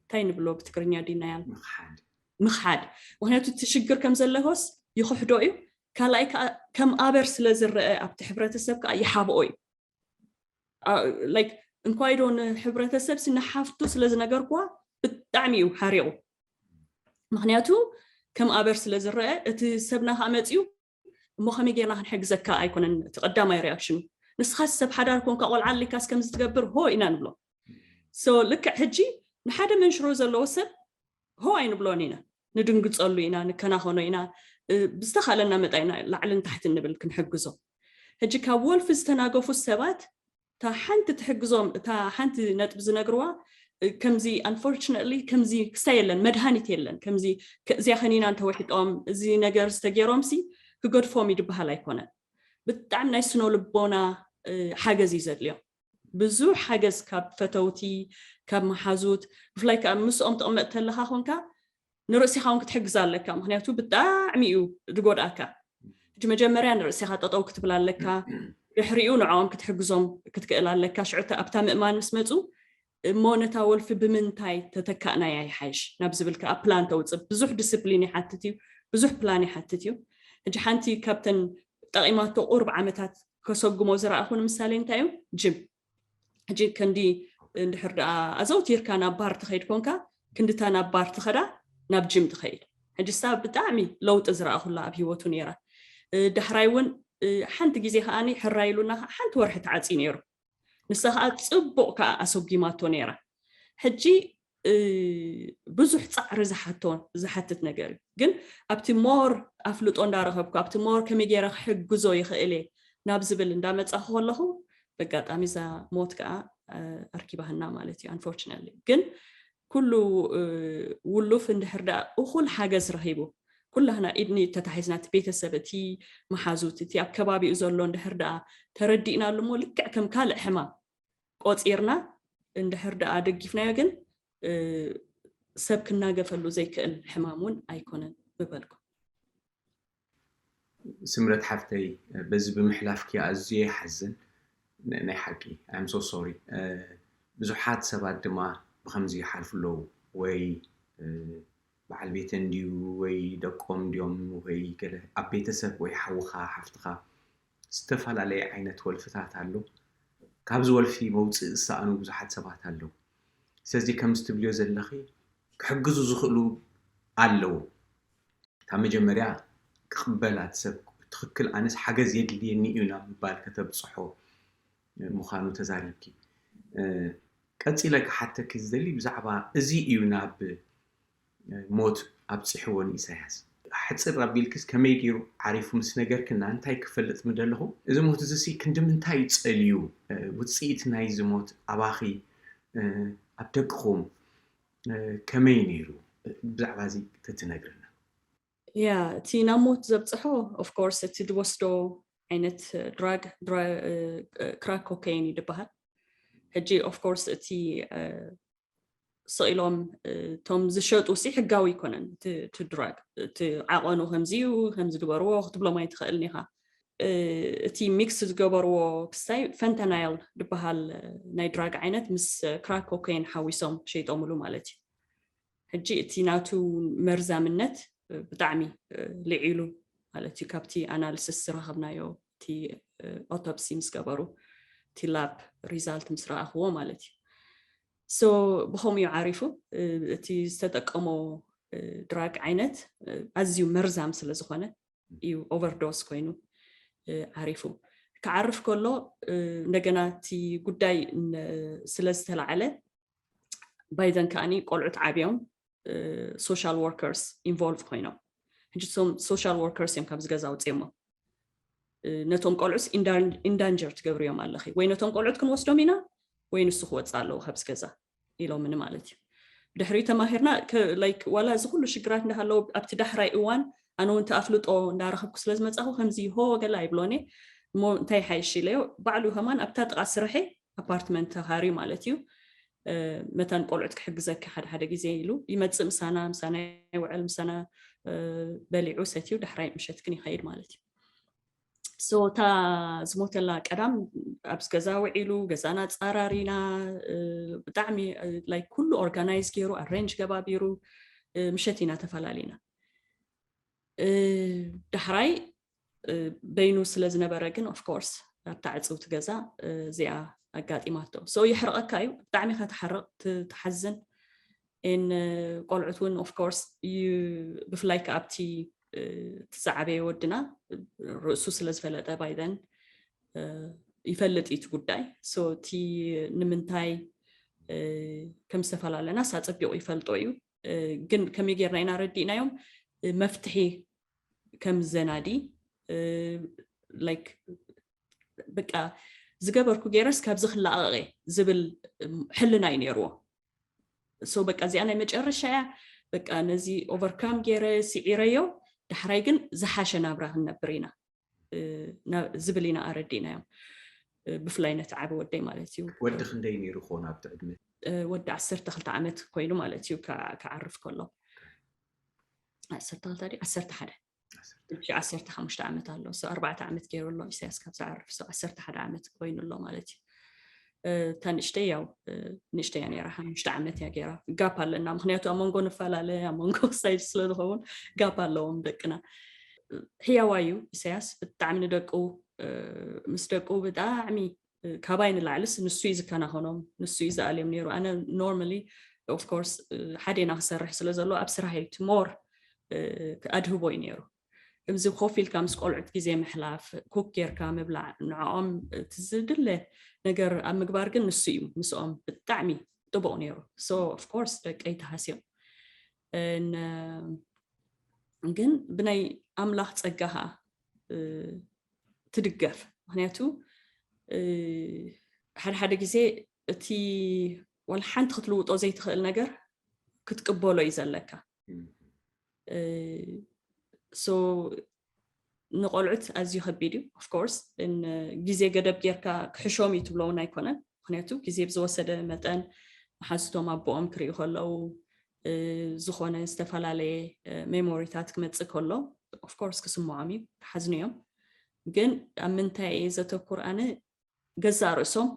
እንታይ ንብሎ ብትግርኛ denial፣ ምኽሓድ። ምክንያቱ እቲ ሽግር ከም ዘለዎስ ይኽሕዶ እዩ። ካልኣይ ከዓ ከም ኣበር ስለ ዝረአ ኣብቲ ሕብረተሰብ ከዓ ይሓብኦ እዩ። Like እንኳይ ዶ ንሕብረተሰብ ሲ ንሓፍቱ ስለ ዝነገርክዋ ብጣዕሚ እዩ ሓሪቑ። ምክንያቱ ከም ኣበር ስለ ዝረአ እቲ ሰብና ከዓ መፅዩ እሞ ከመይ ጌርና ክንሕግዘካ ኣይኮነን እቲ ቀዳማይ reaction ኡ። ንስኻስ ሰብ ሓዳር ኮንካ ቆልዓ ኣሊካስ ከምዚ ትገብር ሆ ኢና ንብሎ። So ልክዕ ሕጂ ንሓደ መንሽሮ ዘለዎ ሰብ ሆ ኣይንብሎን ኢና። ንድንግጸሉ ኢና፣ ንከናኸኖ ኢና። ብዝተኻለና መጣ ኢና ላዕልን ታሕትን ንብል ክንሕግዞ። ሕጂ ካብ ወልፊ ዝተናገፉ ሰባት እታ ሓንቲ ትሕግዞም፣ እታ ሓንቲ ነጥቢ ዝነግርዋ፣ ከምዚ፣ unfortunately፣ ከምዚ ክሳይ የለን፣ መድሃኒት የለን፣ ከምዚ እዚኣ ከኒና እንተወሒጦም፣ እዚ ነገር ዝተገይሮም ሲ ክገድፎም ይድበሃል ኣይኮነን። ብጣዕሚ ናይ ስነ ልቦና ሓገዝ እዩ ዘድልዮም። ብዙሕ ሓገዝ ካብ ፈተውቲ፣ ካብ መሓዙት፣ ብፍላይ ከዓ ምስኦም ትቕመጥ ተለኻ ኮንካ ንርእሲኻ እውን ክትሕግዝ ኣለካ። ምክንያቱ ብጣዕሚ እዩ ዝጎድኣካ። ሕጂ መጀመርያ ንርእሲኻ ጠጠው ክትብል ኣለካ። ድሕሪኡ ንዕኦም ክትሕግዞም ክትክእል ኣለካ። ሽዑ ኣብታ ምእማን ምስ መፁ እሞ ነታ ወልፊ ብምንታይ ተተካእናያ ይሓይሽ ናብ ዝብል ከዓ ፕላን ተውፅእ። ብዙሕ ዲስፕሊን ይሓትት እዩ፣ ብዙሕ ፕላን ይሓትት እዩ። ሕጂ ሓንቲ ካብተን ጠቒማቶ ቁሩብ ዓመታት ከሰጉሞ ዝረኣኹ ንምሳሌ እንታይ እዩ? ጅም። ሕጂ ክንዲ እንድሕር ደኣ ኣዘውቲርካ ናብ ባር ትኸይድ ኮንካ ክንድታ ናብ ባር ትኸዳ ናብ ጅም ትኸይድ። ሕጂ ሳ ብጣዕሚ ለውጢ ዝረኣኹላ ኣብ ህይወቱ ነይራ። ዳሕራይ እውን ሓንቲ ግዜ ከዓኒ ሕራይ ኢሉና ሓንቲ ወርሒ ተዓፅዩ ነይሩ። ንሳ ከዓ ፅቡቕ ከዓ ኣሰጒማቶ ነይራ። ሕጂ ብዙሕ ፃዕሪ ዝሓቶ ዝሓትት ነገር እዩ። ግን ኣብቲ ሞር ኣፍልጦ እንዳረኸብኩ ኣብቲ ሞር ከመይ ገይረ ክሕግዞ ይኽእል እየ ናብ ዝብል እንዳመፃኹ ከለኹ በጋጣሚ እዛ ሞት ከዓ ኣርኪባህና ማለት እዩ። Unfortunately ግን ኩሉ ውሉፍ እንድሕር ደኣ እኹል ሓገዝ ረኺቡ ኩላህና ኢድኒ ተታሒዝና እቲ ቤተሰብ እቲ መሓዙት እቲ ኣብ ከባቢኡ ዘሎ እንድሕር ደኣ ተረዲእናሉ እሞ ልክዕ ከም ካልእ ሕማም ቆፂርና እንድሕር ደኣ ደጊፍናዮ ግን ሰብ ክናገፈሉ ዘይክእል ሕማም እውን ኣይኮነን ምበልኩ። ስምረት ሓፍተይ በዚ ብምሕላፍኪ ኣዝየ ይሓዝን። ናይ ሓቂ I'm so sorry። ብዙሓት ሰባት ድማ ብከምዚ ይሓልፉ ኣለዉ ወይ በዓል ቤተን ድዩ ወይ ደቆም ድዮም ወይ ገለ ኣብ ቤተሰብ ወይ ሓውኻ ሓፍትኻ ዝተፈላለየ ዓይነት ወልፍታት ኣሎ። ካብዚ ወልፊ መውፅእ ዝሰኣኑ ብዙሓት ሰባት ኣለዉ። ስለዚ ከምዚ ትብልዮ ዘለኺ ክሕግዙ ዝኽእሉ ኣለዉ። ካብ መጀመርያ ክቕበላ እቲ ሰብ ብትኽክል ኣነስ ሓገዝ የድልየኒ እዩ ናብ ምባል ከተብፅሖ ምዃኑ ተዛሪብኪ። ቀፂለ ክሓተኪ ዝደሊ ብዛዕባ እዚ እዩ ናብ ሞት ኣብፂሕዎ ንኢሳያስ። ሕፅር ኣቢልክስ ከመይ ገይሩ ዓሪፉ ምስ ነገርክና እንታይ ክፈልጥ ምደለኹ? እዚ ሞት እዚ ሲ ክንዲ ምንታይ እዩ ፀልዩ? ውፅኢት ናይዚ ሞት ኣባኺ ኣብ ደቅኹም ከመይ ነይሩ? ብዛዕባ እዚ ተትነግርና። ያ እቲ ናብ ሞት ዘብፅሖ of course እቲ ዝወስዶ ዓይነት ድራግ ክራክ ኮኬይን እዩ ዝበሃል። ሕጂ of course እቲ ስቕ ኢሎም እቶም ዝሸጡ ሲ ሕጋዊ ኣይኮነን እቲ ድራግ። እቲ ዓቐኑ ከምዚ እዩ ከምዚ ግበርዎ ክትብሎም ኣይትኽእልን ኢኻ። እቲ ሚክስ ዝገበርዎ ክስታይ ፈንታናይል ዝበሃል ናይ ድራግ ዓይነት ምስ ክራክ ኮኬይን ሓዊሶም ሸይጦምሉ ማለት እዩ። ሕጂ እቲ ናቱ መርዛምነት ብጣዕሚ ልዒሉ ማለት እዩ። ካብቲ ኣናሊሲስ ዝረኸብናዮ እቲ ኦቶፕሲ ምስ ገበሩ እቲ ላብ ሪዛልት ምስ ረኣኽዎ ማለት እዩ። ሶ ብኸምኡ እዩ ዓሪፉ። እቲ ዝተጠቀሞ ድራግ ዓይነት ኣዝዩ መርዛም ስለ ዝኾነ እዩ ኦቨርዶስ ኮይኑ ዓሪፉ። ክዓርፍ ከሎ እንደገና እቲ ጉዳይ ስለ ዝተላዓለ ባይደን ከዓኒ ቆልዑት ዓብዮም ሶሻል ወርከርስ ኢንቮልቭ ኮይኖም። ሕጂ እቶም ሶሻል ወርከርስ እዮም ካብዚ ገዛ ኣውፅኦሞ። ነቶም ቆልዑስ ኢንዳንጀር ትገብርዮም ኣለኺ፣ ወይ ነቶም ቆልዑት ክንወስዶም ኢና ወይ ንሱ ክወፅእ ኣለዎ ካብዚ ገዛ ኢሎምኒ ማለት እዩ። ድሕሪኡ ተማሂርና ላይክ ዋላ እዚ ኩሉ ሽግራት እንዳሃለዉ ኣብቲ ዳሕራይ እዋን ኣነ እውን ተኣፍልጦ እንዳረኸብኩ ስለ ዝመፃኹ ከምዚ ሆ ገለ ኣይብሎን እየ እሞ እንታይ ሓይሽ ኢለዮ። ባዕሉ ከማን ኣብታ ጥቓ ስርሐ ኣፓርትመንት ተኻርዩ ማለት እዩ። መታን ቆልዑት ክሕግዘኪ ሓደ ሓደ ግዜ ኢሉ ይመፅእ ምሳና፣ ምሳና ይውዕል፣ ምሳና በሊዑ ሰትዩ ዳሕራይ ምሸት ግን ይኸይድ ማለት እዩ። ሶ እታ ዝሞተላ ቀዳም ኣብዚ ገዛ ውዒሉ ገዛና ኣፃራሪና ብጣዕሚ ላይክ ኩሉ ኦርጋናይዝ ገይሩ ኣሬንጅ ገባቢሩ ምሸት ኢና ተፈላለና። ዳሕራይ በይኑ ስለ ዝነበረ ግን ኦፍኮርስ ኣብታ ዕፅውቲ ገዛ እዚኣ ኣጋጢማቶ። ሶ የሕርቐካ እዩ ብጣዕሚ ኢኻ ትሓርቕ ትሓዝን ን ቆልዑት እውን ኦፍኮርስ ብፍላይ ከ ኣብቲ እቲ ዝዓበየ ወድና ርእሱ ስለ ዝፈለጠ ባይደን ይፈልጥ እዩ እቲ ጉዳይ። ሶ እቲ ንምንታይ ከም ዝተፈላለና ኣፀቢቑ ይፈልጦ እዩ። ግን ከመይ ጌርና ኢና ረዲእናዮም? መፍትሒ ከም ዘናዲ፣ like፣ በቃ፣ ዝገበርኩ ገይረስ ካብዚ ክላቐቕ እየ ዝብል ሕልና እዩ ነይርዎ። So በቃ፣ እዚኣ ናይ መጨረሻ እያ፣ በቃ ነዚ overcome ገይረ ስዒረዮ፣ ዳሕራይ ግን ዝሓሸ ናብራ ክንነብር ኢና ዝብል ኢና ኣረዲእናዮም። ብፍላይ ነቲ ዓቢ ወደይ ማለት እዩ። ወዲ ክንደይ ነይሩ ክኾን ኣብቲ ዕድመ? ወዲ ዓሰርተ ክልተ ዓመት ኮይኑ ማለት እዩ፣ ክዓርፍ ከሎ። ዓሰርተ ክልተ ድዩ? ዓሰርተ ሓደ። ዓሰርተ ሓሙሽተ ዓመት ኣሎ። ኣርባዕተ ዓመት ገይሩ ኣሎ ኢሳያስ ካብ ዝዓርፍ። ዓሰርተ ሓደ ዓመት ኮይኑ ኣሎ ማለት እዩ። እታ ንእሽተይ፣ ያው፣ ንእሽተይ እያ ነይራ፣ ሓሙሽተ ዓመት እያ ገይራ። ጋፕ ኣለና፣ ምክንያቱ ኣብ መንጎ ንፈላለ፣ ኣብ መንጎ ሳይድ ስለዝኸውን ጋፕ ኣለዎም ደቅና። ሕያዋይ እዩ ኢሳያስ፣ ብጣዕሚ ንደቁ፣ ምስ ደቁ ብጣዕሚ፣ ካባይ ንላዕልስ ንሱ እዩ ዝከናኸኖም፣ ንሱ እዩ ዝኣልዮም ነይሩ። ኣነ normally፣ of course፣ ሓዴና ክሰርሕ ስለ ዘሎ፣ ኣብ ስራሕ እዩ more ኣድህቦ እዩ ነይሩ። ከምዚ ኮፍ ኢልካ ምስ ቆልዑት ግዜ ምሕላፍ፣ ኩክ ጌርካ ምብላዕ፣ ንዕኦም እቲ ዝድለ ነገር ኣብ ምግባር ግን ንሱ እዩ ምስኦም ብጣዕሚ ጥቡቕ ነይሩ። So of course ደቀይ ተሃስዮም። ግን ብናይ ኣምላኽ ጸጋ ኸኣ ትድገፍ። ምክንያቱ ሓደ ሓደ ግዜ እቲ ዋላ ሓንቲ ክትልውጦ ዘይትኽእል ነገር ክትቅበሎ እዩ ዘለካ። So ንቆልዑት ኣዝዩ ከቢድ እዩ። Of course፣ ግዜ ገደብ ጌርካ ክሕሾም እዩ ትብሎ እውን ኣይኮነን። ምክንያቱ ግዜ ብዝወሰደ መጠን መሓዙቶም ኣቦኦም ክርእዩ ከለዉ፣ ዝኾነ ዝተፈላለየ ሜሞሪታት ክመፅእ ከሎ፣ of course፣ ክስምዖም እዩ፣ ክሓዝኑ እዮም። ግን ኣብ ምንታይ እየ ዘተኩር ኣነ? ገዛእ ርእሶም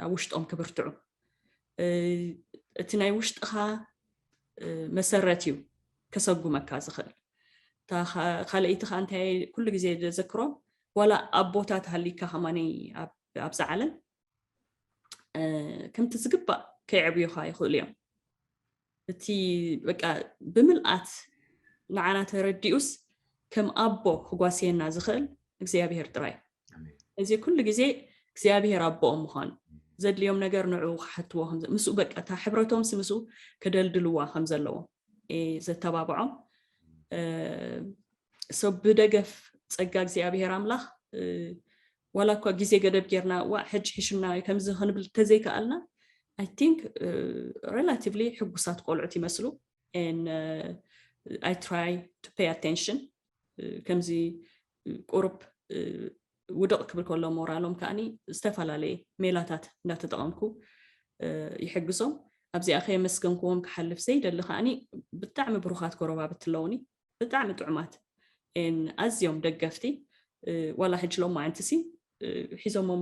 ኣብ ውሽጦም ክብርትዑ። እቲ ናይ ውሽጥኻ መሰረት እዩ ከሰጉመካ ዝኽእል። ካልኣይቲ ከዓ እንታይ ኩሉ ግዜ ዘዘክሮ፣ ዋላ ኣቦታት ሃሊካ ከማኒ ኣብዛ ዓለም ከምቲ ዝግባእ ከየዕብዩኻ ይኽእሉ እዮም። እቲ በቃ ብምልኣት ንዓና ተረዲኡስ ከም ኣቦ ክጓስየና ዝኽእል እግዚኣብሔር ጥራይ። እዚ ኩሉ ግዜ እግዚኣብሔር ኣቦኦም ምዃኑ፣ ዘድልዮም ነገር ንዕኡ ክሓትዎ፣ ምስኡ በቃ እታ ሕብረቶም ምስኡ ከደልድልዋ ከም ዘለዎም ዘተባብዖም። ሰብ ብደገፍ ጸጋ እግዚኣብሔር ኣምላኽ ዋላ እኳ ግዜ ገደብ ጌርና፣ ዋ ሕጂ ሒሽና ከምዚ ክንብል ተዘይከኣልና፣ I think relatively ሕጉሳት ቆልዑት ይመስሉ። I try to pay attention። ከምዚ ቁሩብ ውድቕ ክብል ከሎ ሞራሎም ከዓኒ ዝተፈላለየ ሜላታት እንዳተጠቐምኩ ይሕግዞም። ኣብዚኣ ከየመስገንክዎም ክሓልፍ ዘይደሊ ከዓኒ ብጣዕሚ ብሩኻት ጎረባብቲ ኣለውኒ፣ ብጣዕሚ ጥዑማት፣ ኣዝዮም ደገፍቲ። ዋላ ሕጂ ሎማዓንቲ ሲ ሒዞሞም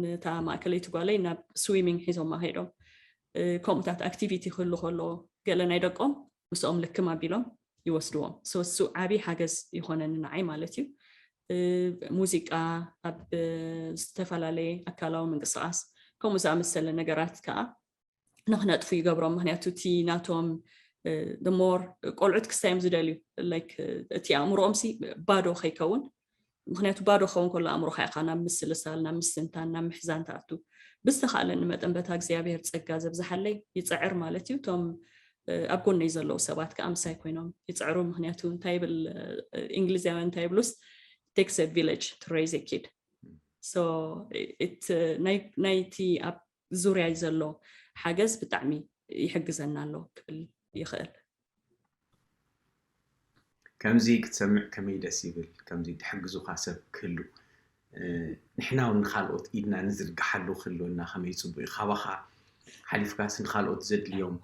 ነታ ማእከለይቲ ጓለይ ናብ ስዊሚንግ ሒዞማ ከይዶም፣ ከምኡታት ኣክቲቪቲ ክህሉ ከሎ ገለ ናይ ደቆም ምስኦም ልክም ኣቢሎም ይወስድዎም። እሱ ዓብዪ ሓገዝ ይኾነኒ ንዓይ ማለት እዩ። ሙዚቃ፣ ኣብ ዝተፈላለየ ኣካላዊ ምንቅስቃስ፣ ከምኡ ዝኣመሰለ ነገራት ከዓ ንክነጥፉ ይገብሮም። ምክንያቱ እቲ ናቶም more ቆልዑት ክስታይ እዮም ዝደልዩ፣ like እቲ ኣእምሮኦም ሲ ባዶ ከይከውን። ምክንያቱ ባዶ ክኸውን ከሎ ኣእምሮኻ ኢኻ ናብ ምስልሳል፣ ናብ ምስትንታን፣ ናብ ምሕዛን ትኣቱ። ብዝተኻእለኒ መጠን በታ እግዚኣብሔር ጸጋ ዘብዝሓለይ ይጽዕር ማለት እዩ። እቶም ኣብ ጎነይ ዘለዉ ሰባት ከዓ ምሳይ ኮይኖም ይጽዕሩ። ምክንያቱ እንታይ ይብል እንግሊዛውያን እንታይ ይብሉስ፣ takes a village to raise a kid። ናይቲ ኣብ ዙርያይ ዘሎ ሓገዝ ብጣዕሚ ይሕግዘና ኣሎ ክብል ይኽእል። ከምዚ ክትሰምዕ ከመይ ደስ ይብል፣ ከምዚ ትሕግዙኻ ሰብ ክህሉ። ንሕና እውን ንኻልኦት ኢድና ንዝርግሓሉ ክህልወና ከመይ ፅቡቅ እዩ። ካባኻ ሓሊፍካስ ንኻልኦት ዘድልዮም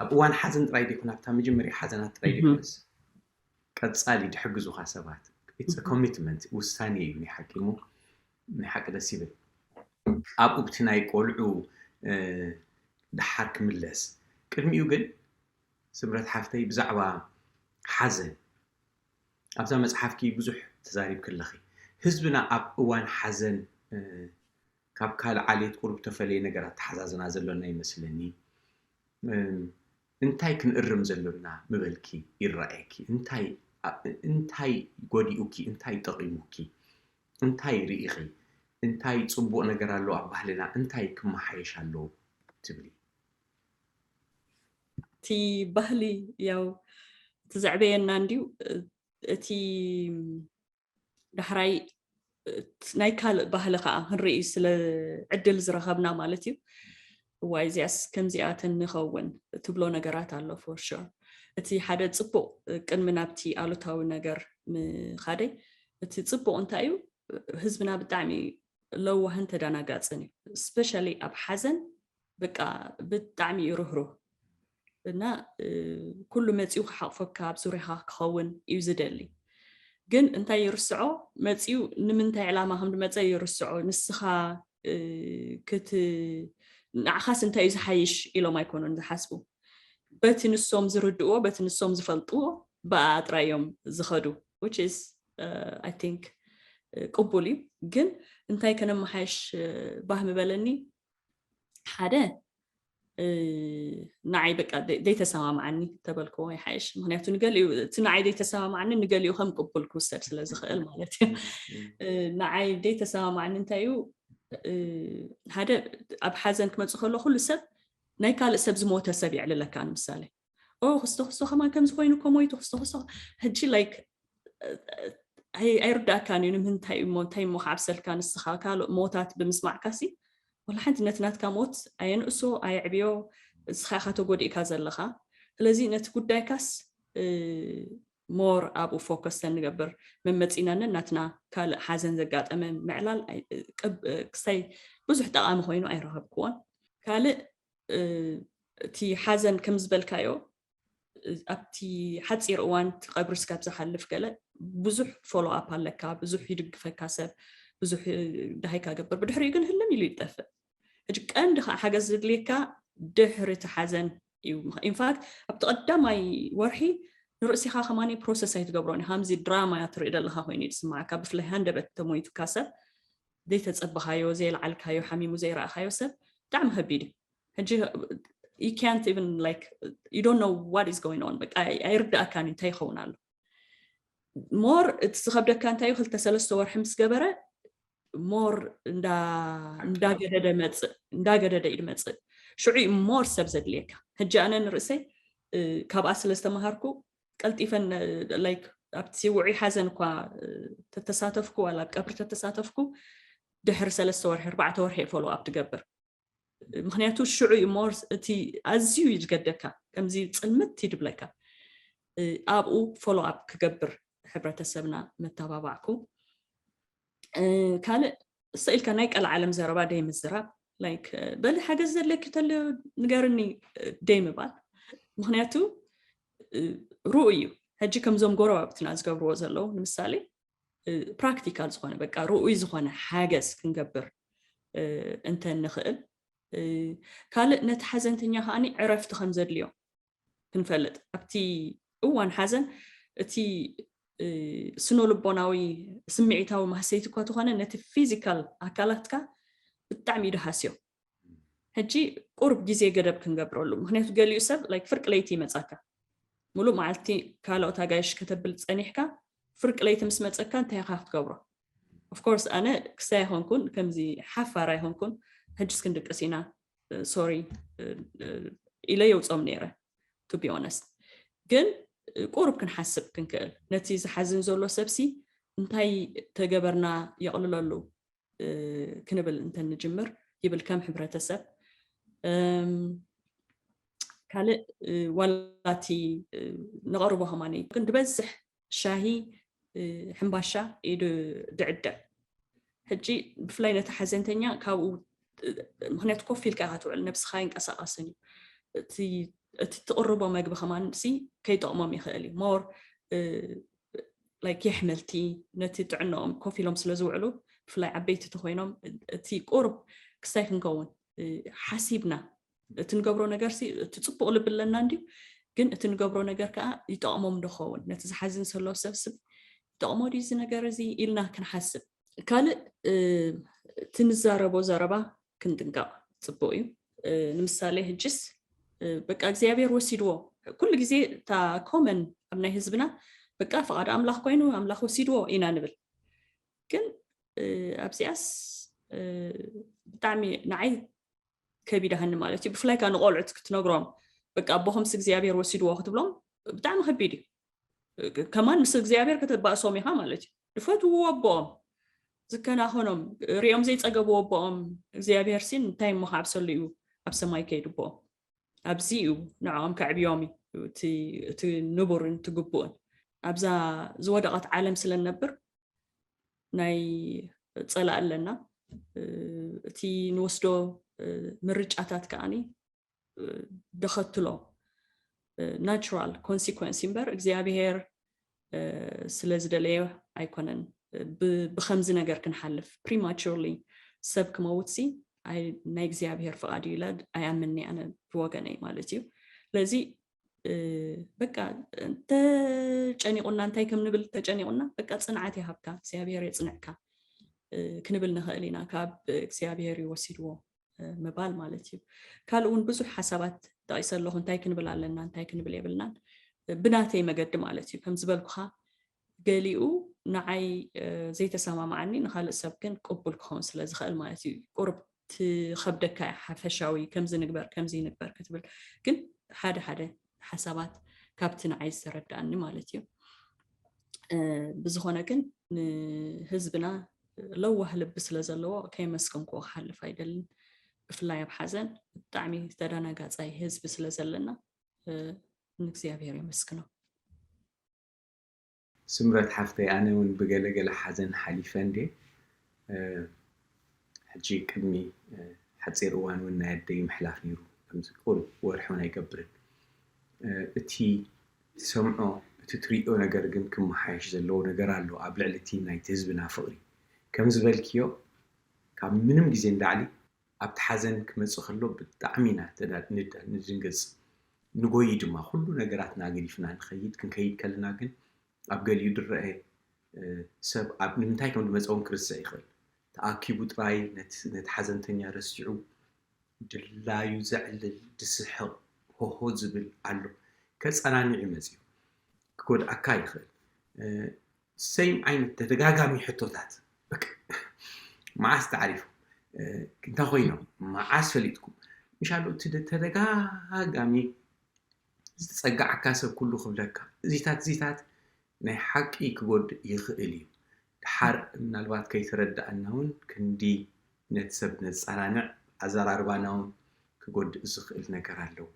ኣብ እዋን ሓዘን ጥራይ ዘይኮነ፣ ኣብታ መጀመርያ ሓዘናት ጥራይ ዘይኮነስ ቀጻሊ ድሕግዙኻ ሰባት፣ it's a commitment፣ ውሳኔ እዩ ናይ ሓቂ እሞ ናይ ሓቂ ደስ ይብል። ኣብኡ ብቲ ናይ ቆልዑ ደሓር ክምለስ፣ ቅድሚኡ ግን ስምረት ሓፍተይ ብዛዕባ ሓዘን ኣብዛ መጽሓፍኪ ብዙሕ ተዛሪብኪ ኣለኺ። ህዝብና ኣብ እዋን ሓዘን ካብ ካልእ ዓሌት ቁሩብ ተፈለየ ነገር ኣተሓዛዝና ዘሎና ይመስለኒ። እንታይ ክንእርም ዘሎና ምበልኪ ይረኣየኪ? እንታይ ጎዲኡኪ? እንታይ ጠቒሙኪ? እንታይ ርኢኺ? እንታይ ጽቡቕ ነገር ኣሎ ኣብ ባህልና? እንታይ ክመሓየሽ ኣለዎ ትብሊ? እቲ ባህሊ ያው እቲ ዘዕበየና እንድዩ። እቲ ዳሕራይ ናይ ካልእ ባህሊ ከዓ ክንርኢ ስለ ዕድል ዝረኸብና ማለት እዩ። እዋይ እዚኣስ ከምዚኣ ተንኸውን ትብሎ ነገራት ኣሎ for sure። እቲ ሓደ ፅቡቅ ቅድሚ ናብቲ ኣሉታዊ ነገር ምኻደይ እቲ ፅቡቅ እንታይ እዩ? ህዝብና ብጣዕሚ ለዋህን ተዳናጋፅን እዩ። ስፔሻሊ ኣብ ሓዘን በቃ ብጣዕሚ እዩ ርህሩህ እና ኩሉ መፂኡ ክሓቕፈካ ኣብ ዙሪኻ ክኸውን እዩ ዝደሊ። ግን እንታይ ይርስዖ? መፂኡ ንምንታይ ዕላማ ከም ዝመፀ ይርስዖ። ንስኻ ክት ንዓኻስ እንታይ እዩ ዝሓይሽ ኢሎም ኣይኮኑን ዝሓስቡ። በቲ ንሶም ዝርድእዎ በቲ ንሶም ዝፈልጥዎ ብኣጥራዮም ዝኸዱ which is I think ቅቡል እዩ። ግን እንታይ ከነመሓየሽ ባህ ምበለኒ ሓደ ንዓይ በቃ ዘይተሰማምዓኒ ተበልክዎ ይሓይሽ። ምክንያቱ ንገሊኡ እቲ ንዓይ ዘይተሰማምዓኒ ንገሊኡ ከም ቅቡል ክውሰድ ስለ ዝኽእል ማለት እዩ። ንዓይ ዘይተሰማምዓኒ እንታይ እዩ? ሓደ ኣብ ሓዘን ክመፅእ ከሎ ኩሉ ሰብ ናይ ካልእ ሰብ ዝሞተ ሰብ የዕልለካ። ንምሳሌ ኦ ክስቶ ክስቶ ከማን ከምዚ ኮይኑ እኮ ሞይቱ ክስቶ ክስቶ ሕጂ like ኣይርዳእካን እዩ። ንምንታይ እሞ እንታይ እሞ ክዓብሰልካ ንስኻ ካልእ ሞታት ብምስማዕካ ሲ ወላ ሓንቲ ነቲ ናትካ ሞት ኣየንእሶ ኣየዕብዮ። ንስኻ ኢኻ ተጎዲእካ ዘለኻ። ስለዚ ነቲ ጉዳይካስ more ኣብኡ ፎከስ ተንገብር መመፂናንን ናትና ካልእ ሓዘን ዘጋጠመ ምዕላል ክስታይ ብዙሕ ጠቓሚ ኮይኑ ኣይረኸብክዎን። ካልእ እቲ ሓዘን ከም ዝበልካዮ ኣብቲ ሓፂር እዋን እቲ ቀብሪ ስጋብ ዝሓልፍ ገለ ብዙሕ ፎሎ ኣፕ ኣለካ፣ ብዙሕ ይድግፈካ ሰብ፣ ብዙሕ ደሃይካ ገብር፣ ብድሕሪኡ ግን ህልም ኢሉ ይጠፍእ። ሕጂ ቀንዲ ከዓ ሓገዝ ዝድልየካ ድሕሪ እቲ ሓዘን እዩ። ኢንፋክት ኣብቲ ቀዳማይ ወርሒ ንርእሲኻ ከማኒ ፕሮሰስ ኣይትገብሮን እዩ። ከምዚ ድራማ እያ ትርኢ ዘለኻ ኮይኑ እዩ ዝስማዓካ። ብፍላይ ሃንደበት ተሞይቱካ ሰብ ዘይተፀበኻዮ ዘይለዓልካዮ ሓሚሙ ዘይረኣኻዮ ሰብ ብጣዕሚ ከቢድ እዩ። ሕጂ you can't even like you don't know what is going on በቃ ኣይርዳእካን እንታይ ይኸውን ኣሎ። ሞር እቲ ዝኸብደካ እንታይ እዩ ክልተ ሰለስተ ወርሒ ምስ ገበረ ሞር እንዳገደደ መፅእ እንዳገደደ እዩ መፅእ። ሽዑ እዩ ሞር ሰብ ዘድልየካ። ሕጂ ኣነ ንርእሰይ ካብኣ ስለ ዝተምሃርኩ ቀልጢፈን like ኣብቲ ውዑይ ሓዘን እኳ ተተሳተፍኩ ዋላ ኣብ ቀብሪ ተተሳተፍኩ ድሕሪ ሰለስተ ወርሒ ኣርባዕተ ወርሒ ፎሎ ኣፕ ትገብር። ምክንያቱ ሽዑ እዩ ሞር እቲ ኣዝዩ እዩ ዝገደካ ከምዚ ፅልምት ይድብለካ። ኣብኡ ፎሎ ኣፕ ክገብር ሕብረተሰብና መተባባዕኩ። ካልእ እሰ ኢልካ ናይ ቀልዓለም ዘረባ ደይ ምዝራብ like በሊ ሓገዝ ዘለኪ ተልዮ ንገርኒ ደይ ምባል። ምክንያቱ ርኡ እዩ ሕጂ ከምዞም ጎረባብትና ዝገብርዎ ዘለዉ ንምሳሌ ፕራክቲካል ዝኾነ በቃ ርኡይ ዝኾነ ሓገዝ ክንገብር እንተ ንኽእል። ካልእ ነቲ ሓዘንተኛ ከዓኒ ዕረፍቲ ከም ዘድልዮ ክንፈልጥ ኣብቲ እዋን ሓዘን እቲ ስኖ ልቦናዊ ስምዒታዊ ማህሰይቲ እኳ ተኾነ ነቲ ፊዚካል ኣካላትካ ብጣዕሚ እዩ ድሃስዮ። ሕጂ ቁርብ ግዜ ገደብ ክንገብረሉ ምክንያቱ ገሊኡ ሰብ like ፍርቂ ለይቲ ይመፃካ ሙሉእ መዓልቲ ካልኦት ኣጋይሽ ከተብል ፀኒሕካ ፍርቂ ለይቲ ምስ መፀካ እንታይ ኢኻ ክትገብሮ? ኦፍኮርስ ኣነ ክሳይ ኣይኮንኩን ከምዚ ሓፋር ኣይኮንኩን ሕጅስ ክንድቅስ ኢና ሶሪ ኢለ የውፆም ነይረ። To be honest ግን ቁሩብ ክንሓስብ ክንክእል ነቲ ዝሓዝን ዘሎ ሰብሲ እንታይ ተገበርና የቕልለሉ ክንብል እንተንጅምር ይብል ከም ሕብረተሰብ። ካልእ ዋላቲ ንቐርቦ ከማኒ ግን ዝበዝሕ ሻሂ ሕምባሻ ኢዩ ድዕደል። ሕጂ ብፍላይ ነቲ ሓዘንተኛ ካብኡ ምክንያቱ ኮፍ ኢልካ ኢካ ትውዕል ነብስካ ይንቀሳቀስን እዩ እቲ ትቅርቦ መግቢ ከማን ሲ ከይጠቅሞም ይክእል እዩ more like የሕመልቲ ነቲ ጥዕናኦም ኮፍ ኢሎም ስለ ዝውዕሉ ብፍላይ ዓበይቲ ተኮይኖም እቲ ቁርብ ክሳይ ክንከውን ሓሲብና እቲ ንገብሮ ነገር ሲ እቲ ፅቡቅ ልቢ ኣለና እንድዩ ግን እቲ ንገብሮ ነገር ከዓ ይጠቅሞም ዶ ኸውን ነቲ ዝሓዝን ዘሎ ሰብ ስብ ይጠቅሞ ድዩ እዚ ነገር እዚ ኢልና ክንሓስብ ካልእ እቲ ንዛረቦ ዘረባ ክንጥንቀቕ ፅቡቅ እዩ ንምሳሌ ህጅስ በቃ እግዚኣብሔር ወሲድዎ ኩሉ ግዜ እታ ኮመን ኣብ ናይ ህዝብና በቃ ፍቓድ ኣምላኽ ኮይኑ ኣምላኽ ወሲድዎ ኢና ንብል ግን ኣብዚኣስ ብጣዕሚ ንዓይ ከቢዳሃኒ ማለት እዩ ብፍላይ ካ ንቆልዑት ክትነግሮም በቃ ኣቦኹምስ እግዚኣብሔር ወሲድዎ ክትብሎም ብጣዕሚ ከቢድ እዩ። ከማን ምስ እግዚኣብሔር ከተባእሶም ኢኻ ማለት እዩ። ዝፈትውዎ ኣቦኦም፣ ዝከናኸኖም፣ ሪኦም ዘይጸገብዎ ኣቦኦም እግዚኣብሔር ሲን እንታይ እሞ ክዓብሰሉ እዩ ኣብ ሰማይ ከይዱ ኣቦኦም? ኣብዚ እዩ ንዕኦም ከዕብዮም እዩ እቲ እቲ ንቡርን እቲ ግቡእን። ኣብዛ ዝወደቐት ዓለም ስለ ንነብር ናይ ጸላእ ኣለና። እቲ ንወስዶ ምርጫታት ከኣኒ ደኸትሎ ናቹራል ኮንሲኮንስ እምበር እግዚኣብሔር ስለ ዝደለየ ኣይኮነን። ብከምዚ ነገር ክንሓልፍ ፕሪማቹርሊ ሰብ ክመውት ሲ ናይ እግዚኣብሔር ፍቓድ እዩ ኢለ ኣይኣምንኒ ኣነ ብወገነይ ማለት እዩ። ስለዚ በቃ እንተጨኒቑና እንታይ ከም ንብል ተጨኒቑና በቃ ጽንዓት ይሃብካ እግዚኣብሔር የጽንዕካ ክንብል ንኽእል ኢና። ካብ እግዚኣብሔር ይወሲድዎ ምባል ማለት እዩ። ካልእ እውን ብዙሕ ሓሳባት ጠቒሰ ኣለኹ። እንታይ ክንብል ኣለና እንታይ ክንብል የብልናን ብናተይ መገዲ ማለት እዩ። ከም ዝበልኩኻ ገሊኡ ንዓይ ዘይተሰማማዓኒ ንካልእ ሰብ ግን ቅቡል ክኸውን ስለ ዝኽእል ማለት እዩ። ቁርብ ትኸብደካ እያ ሓፈሻዊ ከምዚ ንግበር ከምዚ ንግበር ክትብል ግን ሓደ ሓደ ሓሳባት ካብቲ ንዓይ ዝተረዳእኒ ማለት እዩ። ብዝኾነ ግን ንህዝብና ለዋህ ልቢ ስለ ዘለዎ ከየመስገንክዎ ክሓልፍ ኣይደልን። ብፍላይ ኣብ ሓዘን ብጣዕሚ ተደናጋጻይ ህዝቢ ስለ ዘለና ንእግዚኣብሔር የመስግኖ። ስምረት ሓፍተይ ኣነ እውን ብገለገለ ሓዘን ሓሊፈ እንዴ ሕጂ ቅድሚ ሓፂር እዋን እውን ናይ ኣደይ ምሕላፍ ነይሩ ከምዚ ቁሩብ ወርሒ እውን ኣይገብርን እቲ ትሰምዖ እቲ ትሪኦ ነገር ግን ክመሓየሽ ዘለዎ ነገር ኣሎ ኣብ ልዕሊ እቲ ናይቲ ህዝብና ፍቕሪ ከም ዝበልክዮ ካብ ምንም ግዜ ንላዕሊ ኣብቲ ሓዘን ክመፅእ ከሎ ብጣዕሚ ኢና ንድንግፅ ንጎይ ድማ ኩሉ ነገራትና ገዲፍና ንኸይድ ክንከይድ ከለና ግን ኣብ ገሊኡ ድረአ ሰብ ኣብ ንምንታይ ከም ዝመፀ እውን ክርስዕ ይኽእል ተኣኪቡ ጥራይ ነቲ ሓዘንተኛ ረሲዑ ድላዩ ዘዕልል ድስሕቕ ሆሆ ዝብል ኣሎ ከፀናንዕ እዩ መፅኡ ክጎድኣካ ይኽእል ሰይም ዓይነት ተደጋጋሚ ሕቶታት መዓስ ተዓሪፉ እንታይ ኮይኖም መዓስ ፈሊጥኩም ምሻሉ እቲ ተደጋጋሚ ዝፀጋዓካ ሰብ ኩሉ ክብለካ እዚታት እዚታት ናይ ሓቂ ክጎድእ ይኽእል እዩ ድሓር ምናልባት ከይተረዳእና እውን ክንዲ ነቲ ሰብ ነፃናንዕ ኣዘራርባና እውን ክጎድእ ዝኽእል ነገር ኣለዎ